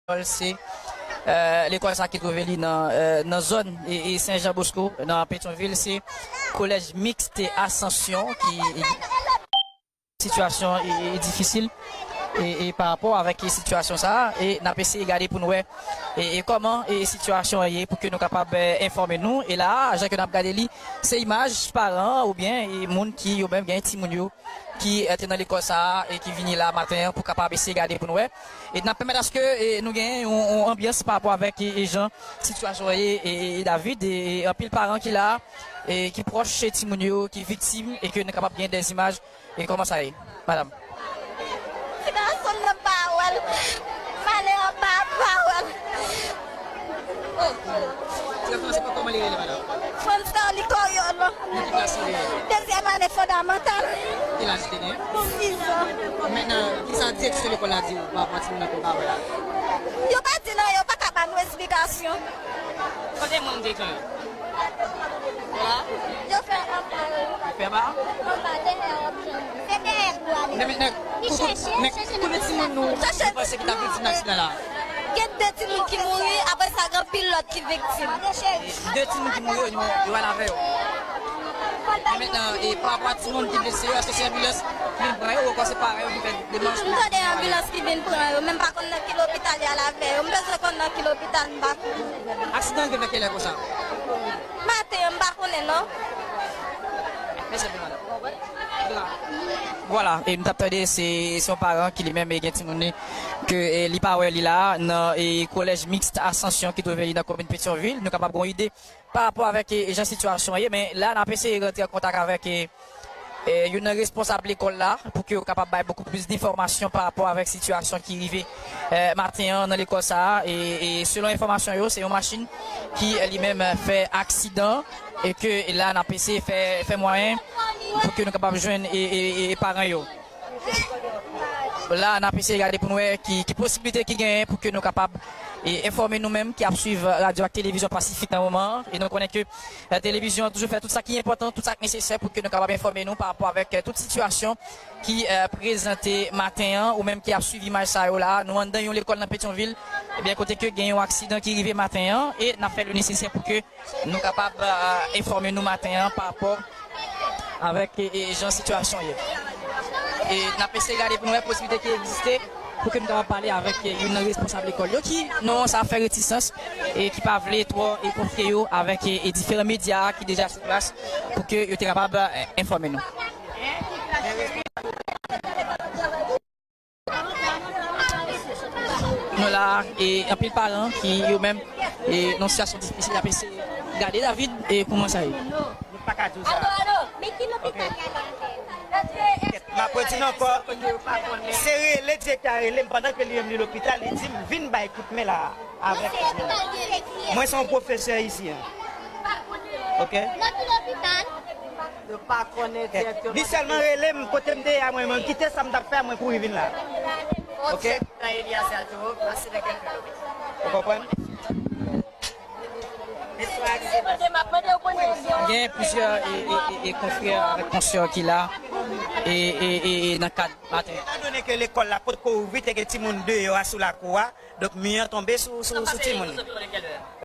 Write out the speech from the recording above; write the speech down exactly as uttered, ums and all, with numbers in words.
lekòl, se, e, lekòl sa ki twouve li nan, e, nan zòn, e, e Sen Jan Bosko, nan Petyonvil, se Collège Mixte Ascension ki, e, sitiyasyon, e, e, difisil, e, e, pa rapò avèk, e, sitiyasyon sa a, e n ap eseye gade pou n wè, e, e, kòman, e, sitiyasyon an ye pou ke nou kapab, e, enfòme nou. E la a, jan ke n ap gade li, se imaj paran oubyen, e, moun ki yo menm gen timoun yo ki, e, te nan lekòl sa a e ki vini la maten an pou kapab eseye gade pou n wè. E n ap pèmèt aske, e, nou gen yon, yon anbyans pa rapò avèk, e, e, jan sitiyasyon an ye, e, e, e David, e, e anpil paran ki la, e ki pwòch timoun yo, ki viktim, e ke nou kapab gen dèzimaj, e kòman sa ye, madanm? Ti gason m nan pa wè l. M ale anba, m pa wè l. Ti gason nan se pa kòman li rele, madanm? Franz Carly Coriolo. Nan ki klas li ye? Dezyèm ane fondamantal. Ki laj li te gen? Sis an. Mentnan, kisa direksyon lekòl la di w pa rapò a timoun nan ke w pa wè la? Yo pa di nan, yo pa ka ba nou esplikasyon. Kote moun direktè yo? Yo fè anba. Yo fè anba? Anba, dèyè opsyon. Se dèyè pou ale. Men, men, men, men, konbyen timoun nou, nou panse ki ta viktim nan aksidan la? Gen de timoun ki mouri, apre sa gen pil lòt ki viktim. De timoun ki mouri yo, yo, yo al avè yo. Men mentnan, e pa rapò a timoun ki blese yo, èske se anbilans ki vin pran yo, oubyen se paran yo ki fè demach? M tande anbilans ki vin pran yo, men m pa konn nan ki lopital y al avè yo. M bezwen konn nan ki lopital, m pa konnen. Aksidan an rive vè kilè konsa? Maten an, m pa konnen non. Mèsi anpil, madanm. Vwala, e nou t ap tande, se, se yon paran ki li menm, e gen timoun li, ke, e, li pa wè li la, nan, e, Collège Mixte Ascension ki twouve li nan komin Petyonvil. Nou kapab gen yon ide pa rapò avèk, e, jan sitiyasyon an ye, men la, n ap eseye rantre an kontak avèk, e, e, youn nan responsab lekòl la, pou ke yo kapab bay bokou plis enfòmasyon pa rapò avèk sitiyasyon ki rive, e, maten an nan lekòl sa a. E, e selon enfòmasyon yo, se yon machin ki, e, li menm, e, fè aksidan, e ke la, n ap eseye fè, fè mwayen pou ke nou kapab jwenn, e, e, e, e paran yo. La, n ap eseye gade pou n wè ki, ki posiblite ki genyen pou ke nou kapab, e, enfòme nou menm ki ap swiv radyo ak televizyon Pasifik nan moman an. E nou konnen ke, e, televizyon an toujou fè tout sa ki enpòtan, tout sa ki nesesè pou ke nou kapab enfòme nou pa rapò avèk, e, tout sitiyasyon ki, e, prezante maten an, ou menm ki ap swiv imaj sa yo la. Nou anndan yon lekòl nan Petyonvil, ebyen, kote ke gen yon aksidan ki rive maten an, e n ap fè le nesesè pou ke nou kapab, e, enfòme nou maten an pa rapò avèk, e, e, jan sitiyasyon ye. E n ap eseye gade pou n wè posiblite ki egziste pou ke nou kapab pale avèk, e, youn nan responsab lekòl yo ki, non, sa fè retisans e ki pa vle twò, e, konfye yo avèk, e, e, diferan medya ki deja sou plas pou ke yo te kapab, e, enfòme nou. Nou la, e anpil paran ki yo menm, e nan sitiyasyon difisil, y ap eseye gade David, e kòman sa ye. Nou pa ka di w sa. Alo, alo, men ki lopital y ale avè l? M ap redi n ankò, se rele direktè a rele m pandan ke li menm li lopital, li di m vin bay kout men la avèk. Mwen se yon pwofesè isi a. Ok? Nan ki lopital? Yo pa konnen direktèman. Li sèlman rele m kote m te ye a, mwen, mwen kite sa m t ap fè a, mwen kouri vin la. Ok? Ou konprann? Gen plizyè, e, e, e, e konfrè avèk konsè ki la, e, e, e, e nan kad maten. Etandone ke lekòl la potko ouvri, te gen timoun deyò a sou lakou a, donk mi an tonbe sou, sou, sou timoun.